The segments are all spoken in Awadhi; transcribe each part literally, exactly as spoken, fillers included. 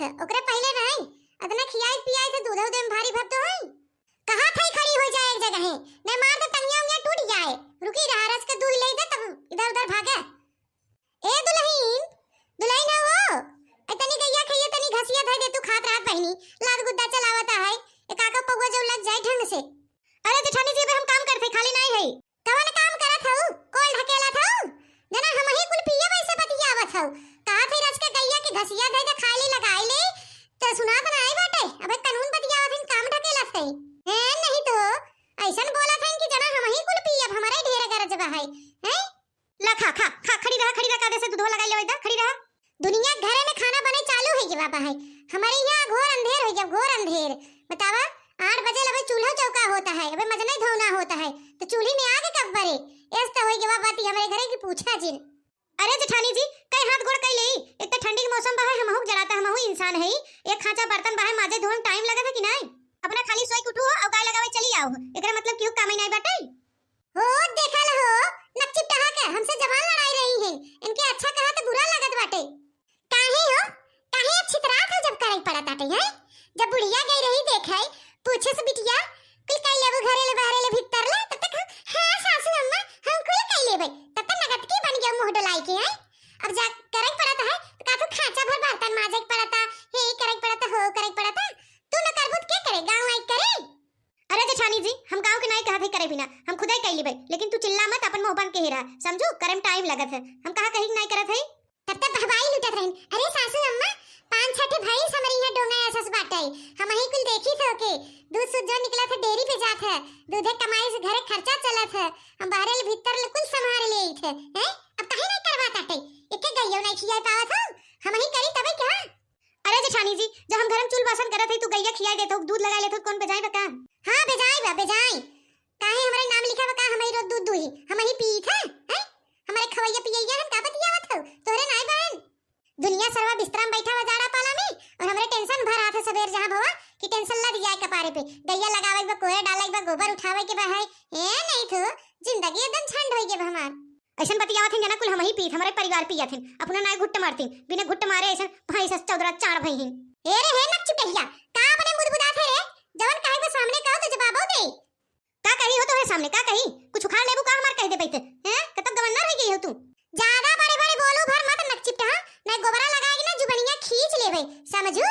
ओकरे पहिले नहीं, अतना खियाई पियाई से दूध उधे में भारी भर तो होई। कहा था खड़ी हो जाए एक जगह, नहीं मार तो टंगिया उंगिया टूट जाए। रुकी रहा, रच के दूध ले दे, तब इधर उधर भागे। ए दुलहिन, दुलहिन हो, ए तनी गइया खइया, तनी घसिया धइ दे, तू खात रहत बहिनी, लाद गुद्दा चलावत है, ए काका पौवा जो लग जाए ढंग से। अरे जेठानी जी, अबे हम काम करत हई, खाली नाई हई। कवन काम करत हऊ? कोल ढकेलत हऊ? जना हमही कुल पिए वैसे बतियावत हऊ। कहा थे रच के गइया के घसिया धइ दे, खाए ले लगाए ले, तो सुनात नाई बाटे। अबे कानून बतियावत हई, काम ढकेलत हई। हैं, नहीं तो ऐसन बोलत हई कि जना हमही कुल पिए, अब हमरे ढेर गरज बा है। हैं? ला खा, खा, खा, खड़ी रहा, खड़ी रहा, कादे से दूधवा लगाई लेवे दा, खड़ी रहा। दुनिया के घरे में खाना बने चालू होइ गवा बा है। हमरे यहाँ घोर अंधेर होइ गवा, घोर अंधेर। बतावा, आठ बजे लबे चूल्हा चौका होता है, अबे मजनई धौना होता है, तो चूल्ही में आग कब बरे? एस तो होइ गवा बात हमरे घरे की पूछा जिन। अरे जेठानी जी, कई हाथ गोड़ कई लेई, एक तो ठंडी के मौसम बा है, हमहू के जराता, हमहू इंसान है, एक खांचा बर्तन बा है, माजे धोए में टाइम लगत है कि नाई? अपना खाली सोई के उठू हो, अउ गाय लगावे चली आओ, एकरा मतलब केहू कामे नाई बाटे। हो, देखा ला हो, नकचिप टहा के हमसे जबान लड़ाई रही है, इनके अच्छा कहा तो बुरा लगत बाटे। काहे हो, काहे अब छितरात हो जब करे पड़त बाटे, हैं? जब बुढ़िया गई रही देखे, पूछे से बिटिया, कुल कई लेबू घरे ले बहरे ले भीतर ले, तब तक हम, हाँ सासू अम्मा, हम कुल कई लेबे, तब तक नगद की बन गया मुंह डोलाई के, हैं? अब जा करे पड़त है, तो का तू खांचा भर बर्तन माजे के पड़ता, हे करे पड़ता, हो करे पड़ता, तू न करबू तो के करे, गाँव आई करे? अरे जेठानी जी, हम गाँव के नाई कहत हई करे बिना, हम खुदे कई लेबे, लेकिन तू चिल्ला मत, अपन मुंह बंद के ही रहा, समझू? करे में टाइम लगत है, हम कहा कहीं नाई करत हई। तब तक बहबाई लुटत रहिन, अरे सासू अम्मा, पाँच छठे भैंस हमरे यहाँ डोंगा असस बाटे, हमही कुल देखी थे ओके, दूध सुध जो निकलत है डेयरी पे जात है, दूधे कमाई से घरे खर्चा चलत है, हम बहरे ले भीतर ले कुल संभाल लेई थे, हैं? अब काहे नाई करवा ताटे? एके गइयो नाई खियाए पावत हो, हमही करी तबे क्या? अरे जेठानी जी, जब हम घर में चूल बासन करत हई, तू गइया खियाई देत हो, दूध लगाई लेत हो, कौन बेजाई बा का? हाँ, बेजाई बा, बेजाई। काहे हमरे नाम लिखा बा का? हमही रोज दूध दूही, हमही पीत है, हैं? हमरे खवैया पियैया हम का बतियावत हो? तोहरे नाई बहन। दुनिया सरवा बिस्तरा में बैठा बा जाड़ा पाला में, और हमरे टेंशन भर हाथ है सबेर जहाँ भवा कि टेंशन लद जाए कपारे पे। गइया लगावे बा, कोहरे डाले बा, गोबर उठावे के बा है। ए नहीं तो जिंदगी एकदम झंड होई गे बा हमार। ऐसन बतियावत हन जना कुल हमही पीत, हमरे परिवार पियत हन, अपना नाय घुट्ट मारती, बिना घुट्ट मारे ऐसन भैंस अस चौदरा चार भई हन। ए रे हे नक चुटहिया, का अपने मुदबुदात है रे? जवन कहे के सामने कहो तो जवाबो दे। का कही हो तोहरे सामने, का कही? कुछ उखाड़ लेबू का हमार कह दे बैठे? हैं? कतब गवन्नर है गई हो तू? ज्यादा बड़े बड़े बोलू भर मत नक चिपटा, नहीं गोबरा लगाएगी ना जुबनिया खींच लेबे, समझू?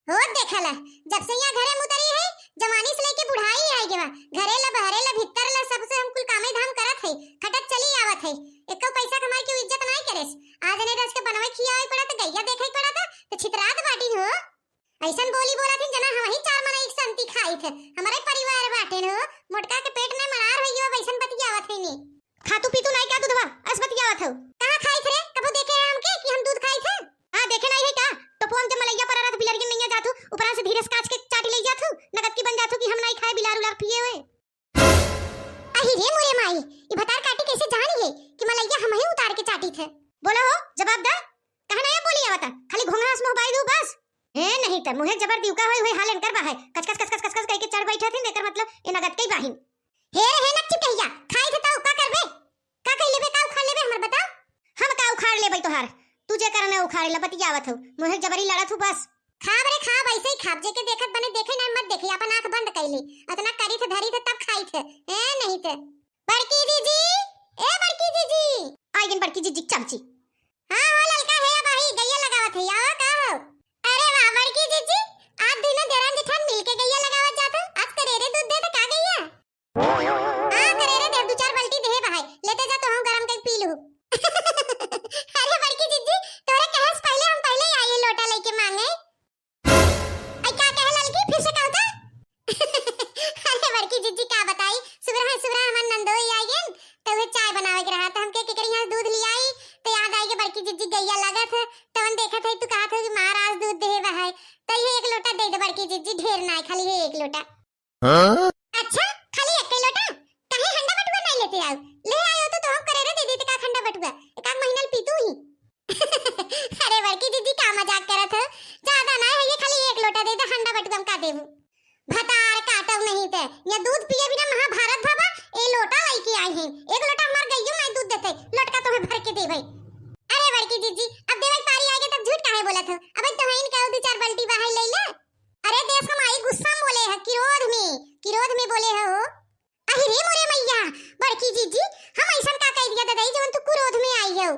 हो देखला, जब से यहाँ घरे में उतरी है, जवानी से लेके बुढ़ाई आई गवा। घरे ला, बहरे ला, भीतर ला, सबसे हम कुल कामे धाम करत है, खटत चली आवत है। एको पैसा के हमार केहू इज्जत नाई करेस। आज ने रच के बनवे खियावे पड़ा, तो गैया देखे पड़ा, तो, तो छितरात बाटी हो। ऐसन बोली बोलत हिन जना हमही चार मनई एक संती खाई थे। हमारे परिवार बाटे न हो, मोटका के पेट में मरार होई गवा, ऐसन बतियावत है नी। खातू पीतू नाई का दूधवा, अस बतियावत हो। कहाँ खाई थे रे? कबो देखे है हमके कि हम दूध खाई थे? हाँ, देखे नाई है का? टोपवा में जब मलैया पर रहत बिलरियन नैया जाथू, ऊपरा से धीरज काच के चाटी ले जाथू, नगद की बन जाथू कि हम नाई खाए बिलार उलार पिए हुए। अही रे मोरे माई, ई भतार काटी कैसे जानी है कि मलैया हमही उतार के चाटी थे। बोला हो, जवाब दा। कहा नाई बोली आवता, खाली घोंघा से मुँह बाई दू बस। ए, नहीं त मुँहे जबर दिउ का होई, होई हालन कर बाहे। कचकच, कचकच, कचकच कह के चढ़ बैठा थिन, एकर मतलब ए नगद के बाहिन। हे रे, हे नक चिपहिया, खाई थे ताऊ का करबे? का कह लेबे, का उखाड़ लेबे, हमर बताओ? हम का उखाड़ लेबे तोहार? तू जे करने उखाड़े ला बतियावत हो, मुँहे जबरी लड़त हो बस। खाब रे खाब, ऐसे ही खाब, जेके देखत बने देखे ना मत देखे, अपन आँख बंद कर ले। अतना करी थे धरी थे तब खाई थे, ए नहीं थे। बड़की जीजी, ए बड़की जीजी। आई गिन बड़की जीजी चमची। हाँ हो ललका है भाई, गैया लगावत है, आवा का हो? अरे वाह बड़की जीजी, आज दुनो देरान जेठान मिलके गैया लगावत जात हो, आज करेरे दूध दे तो का गैया? हाँ, करे रे, देव दू चार बाल्टी देहे बहाई, लेते जा तो हम गरम कई पी लू। अरे बड़की जिज्जी, तोरे कहे से पहले हम पहले ही आई लोटा लेके मांगे। आई का कहे ललकी, फिर से कहता? अरे बड़की जिज्जी का बताई, सुबह सुबह हमार नंदोई आई गेन, तो वे चाय बनावे के रहा, तो हमके केकरी यहाँ दूध ले आई, तो याद आई कि बड़की जिज्जी गैया लगत है, तवन देखत है तू कहत हो कि महाराज दूध देहे बहाई, तो ये एक लोटा दे दे बड़की जिज्जी, ढेर ना है, खाली ये एक लोटा। हाँ? अच्छा, खाली एक ही लोटा? काहे हंडा बटुआ नहीं लेते आओ? ले आयो तो, तो हम करेरे दे देते का हंडा बटुआ? एक आध महीना ले पीतू ही। अरे बड़की दीदी का मजाक करत हो? ज्यादा ना है, ये खाली एक लोटा दे दे, हंडा बटुआ हम का देबू? भतार काटब नहीं ते, या दूध पिए बिना महाभारत भावा, ए लोटा लेके आई है। एक लोटा हमार गइयो माई दूध देते, लोटका तुम्हें भर के देबे। अरे बड़की जीजी, अब देवे के पारी आएगा तब झूठ काहे बोलत हो? अब तो है इनका दो चार बाल्टी क्रोध में बोले हो। अहि रे मोरे मैया, बड़की जीजी, हम अइसन का कइ दिया ददई जवन तू क्रोध में आई हो?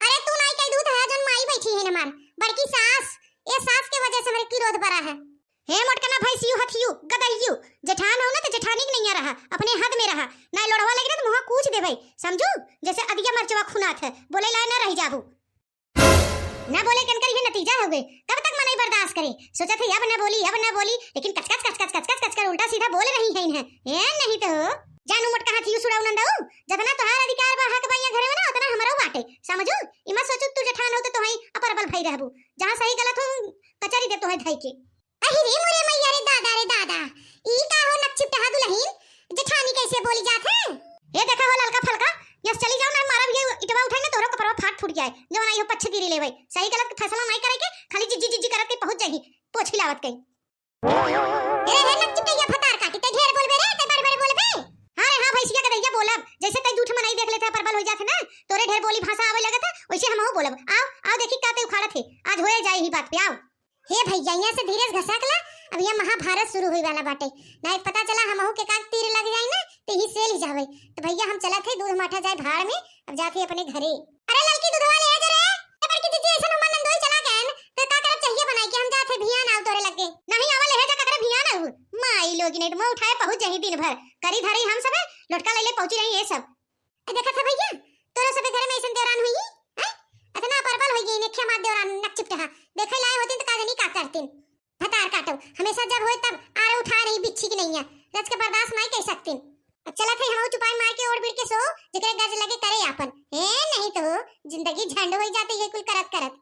अरे तू नाई कइ दू त है जवन माई बैठी है हमार, बड़की सास, ए सास के वजह से हमरे क्रोध बरा है। हे मोटकना भैंसियू हथियू गदैयू, जेठान हो ना त जेठानी के नैया रहा, अपने हद में रहा, नाई लोढ़वा लगे ना त मुँहा कूच देबै, समझू? जैसे अदिया मरचवा खुनात है, बोले लाए ना रह जाबू। ना बोले के इनकर ये नतीजा हो गए। कब तक मनई बर्दाश्त करे? सोचत है अब ना बोली, अब ना बोली, लेकिन कच कच कच कच कच कच कच कर उल्टा सीधा बोल रही है इन्हें। ए नहीं तो। जानू मोटका हाथी सुड़ाऊ नंदऊ, जतना तोहार अधिकार बा, हक बा यहाँ घरे में ना, उतना हमरो बाटे। समझू? इमा सोचू तू जेठान हो तो तोहई अपर बल भई रहबू। जहाँ सही गलत हो, कचरी दे तोहे धई के। अहि रे मोरे मैया रे दादा रे दादा, ई का हो नकचिपटहा दुलहिन, जेठानी कैसे बोली जात है? ए देखा हो ललका फलका, यस चली जाओ ना, मारब ये इटवा उठाई ना, तोहरो कपड़वा फाट फूट जाए, जवन आई हो पच्छे गिरी लेवे। सही गलत के फैसला नाई करे के, खाली जिज्जी जिज्जी करत के पहुँच जाही, पोछी लावत कई। ए हे नकचिपटहिया फतार काटी, ते ढेर बोलबे रे, ते बड़े बड़े बोलबे। हाँ रे हाँ भैंसिया के दैया बोलब, जैसे तई जूठ मनई देख लेते हैं, परबल हो जाते ना, तोरे ढेर बोली भाषा आवे लगत है, वैसे हमहू बोलब। आओ आओ देखी का ते उखाड़त है, आज होए जाए ही बात पे। आओ। हे भैया, यहाँ से धीरे से घसक ला, अब यहाँ महाभारत शुरू होए वाला बाटे। ना एक पता चला हमहू के का तीर लग जाए ना, ते ही सेल ही जावे। तो भैया हम चलत है, दूध माठा जाए भाड़ में, अब जात है अपने घरे। अरे ललकी दूधवा ले आ जा रे। ए बड़की जीजी, ऐसन उमर नंदोई चला गए न, तो का करब चाहिए बनाई के हम जात है भियान आओ तोरे लगे। नहीं आवा ले जा ककरे भियान आओ। माई लोगी नहीं तो मुँह उठाए पहुँच जाही दिन भर। करी धरी हम सबे, लोटका ले ले पहुँची रही ये सब। ए, देखत है भैया, तोरा सबे घर में ऐसन देवरान हुई, हैं? इतना परबल हुई गई, नेखे मार देवरान, नक चिपटहा। देखे लाए होतिन तो का जानी का करतिन। भतार काटो, हमेशा जब होए तब आरे उठाए रही बिच्छी की नैया। रच के बर्दाश्त नाई कर सकतिन। अब चलत है हमहू चुपाई मार के ओढ़ बिड़ के सो, जेकरे गरज लगे करे आपन। ए, नहीं तो जिंदगी झंड होई जाती है कुल करत करत।